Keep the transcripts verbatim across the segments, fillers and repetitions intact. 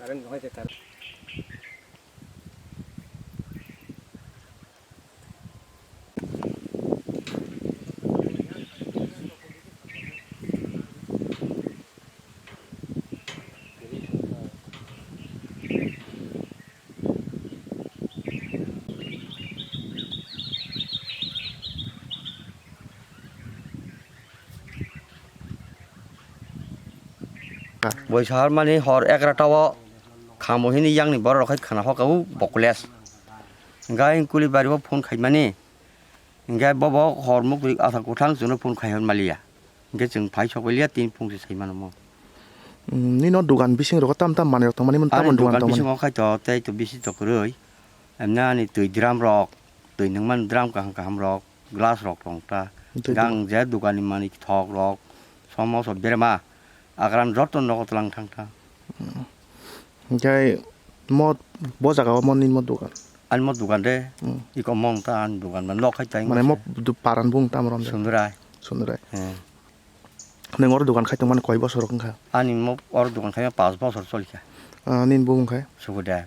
Boi sahar mani hor egarota o khamo hini yang ni borok rok khai khana hoka o bokules. Hingke kuli bari o phone khai mani. Hingke bobo hor mukri asa kwthang chwngno phone khai hwn maliya. Hingke chwng phai sok liya tin phung se sai mano mo. Nino dugan bising rogo tam tam manwi rok tong mani, tam tam dugan tong mani. Bisingo khai to tei to bisi to kwrwi. Emna ani twi drum rok, twi nungmani drum kaham kaham rok, glass rok tong ta. Gang je dugan ni manwi thok rok, somoso berma, agram joto nogo tlang thang ta. Hingke mo bo jaga o mo nini mo dugan? Ani mo dugan de, iko mong ta ani dugan ma nok hai tai. Mane mo paran bung tam rom de? Sundurai. Sundurai. Nwng oro dugan khai tongmani koi bosor wngkha? Ani mo oro dugan khai paanch bosor cholikha. Ah, nini bumung khai? Suguda.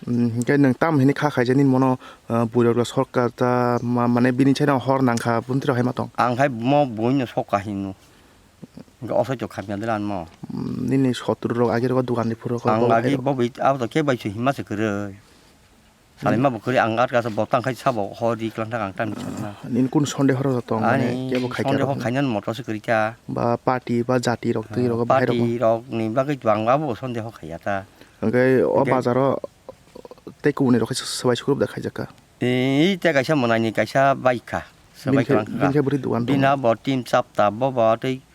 Hingke nwng tam hini kha khaijak nini mono, ah, buirok sorkar ta ma-, mane bini chaino hor nangkha buntri rok hai ma tong? Ang khai mo buino sok kahino. Hingke oso to khamya dilan mo. Nini sotru rok agi rok dugan ni phuru rok? Ang agi bo bai abo to kebo bai se hima se kwrwi. Salima bo kwrwi ang gat gasa bo tang khai sabo hor ri klang thang ang tam thang na. Nini kun sonde horo tong mane kebo khai sonde ho khaina motor se kwrwi kha. Ba party ba jati rok twi rok bahai rok. Party rok ni bagwi to ang abo sonde ho khaiya ta. Hingke o bazar o tei kubuni rok khe swbai sukrub da khaijak kha. Ee, tei kaisa mwnaini kaisa bike kha. Swbai klang kha. Bini khe bwrwi dugan tong? Bina bo tin chapta bo bo tei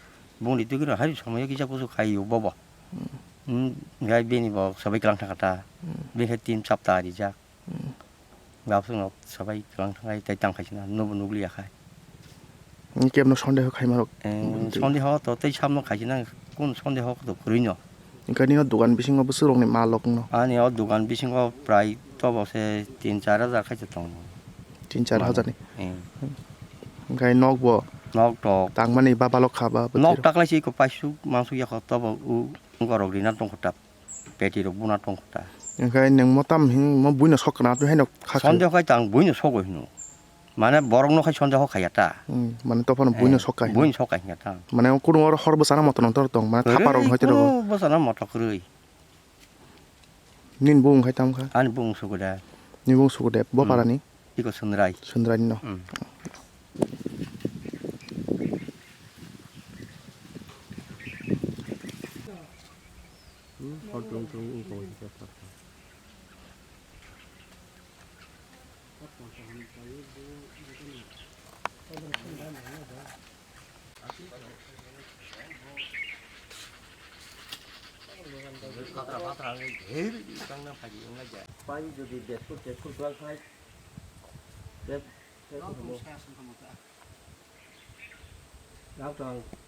bungni twi gwnang hai somoyo kisa kusu khai o bo bo. Hmm, gai bini bo swbai klang thang kha ta. Bini khe tin chapta rijak. Gabsung no swbai klang thang khai tei tang khai sina nubo nukliya khai. Kebno sondeho khaima rok? Sondeho to tei samno khai sina, kun sondeho to kwrwi no. Hingke nini o dugan bisingo bwswk rokni mal rok wngno? Ani o dugan bisingo prai tobo se tin char hajar khaisa tongo. Tin char hajar ni? Hingke nok bo? Nok tok. Tangmani ba balok kha ba? Nok taklai se iko paisuk mansuk yakho tobo u gorok rina tongkho ta. Peti rok buna tongkho ta. Hingke nwng mo tam hin mo buino sok kana tu haino kha kha. Sondeho khai tang buino sogo hino. Mane borok no khai sondeho khaiya ta. Hmm, mane tophano buino sok kha hino. Buino sok kha hingya ta. Mane kuno oro hor bwsana moto nang tor tong mane thapa rok hai tero. Bwsana moto kwrwi. Nini bumung khai tam kha? Ani bumung Sukudev. Nini bumung Sukudev bo para ni? Iko Sundrai. Sundrai no. Hmm. Pai jodi beskut teskut dwang khai, tei, tei, tei, tei, tei, tei,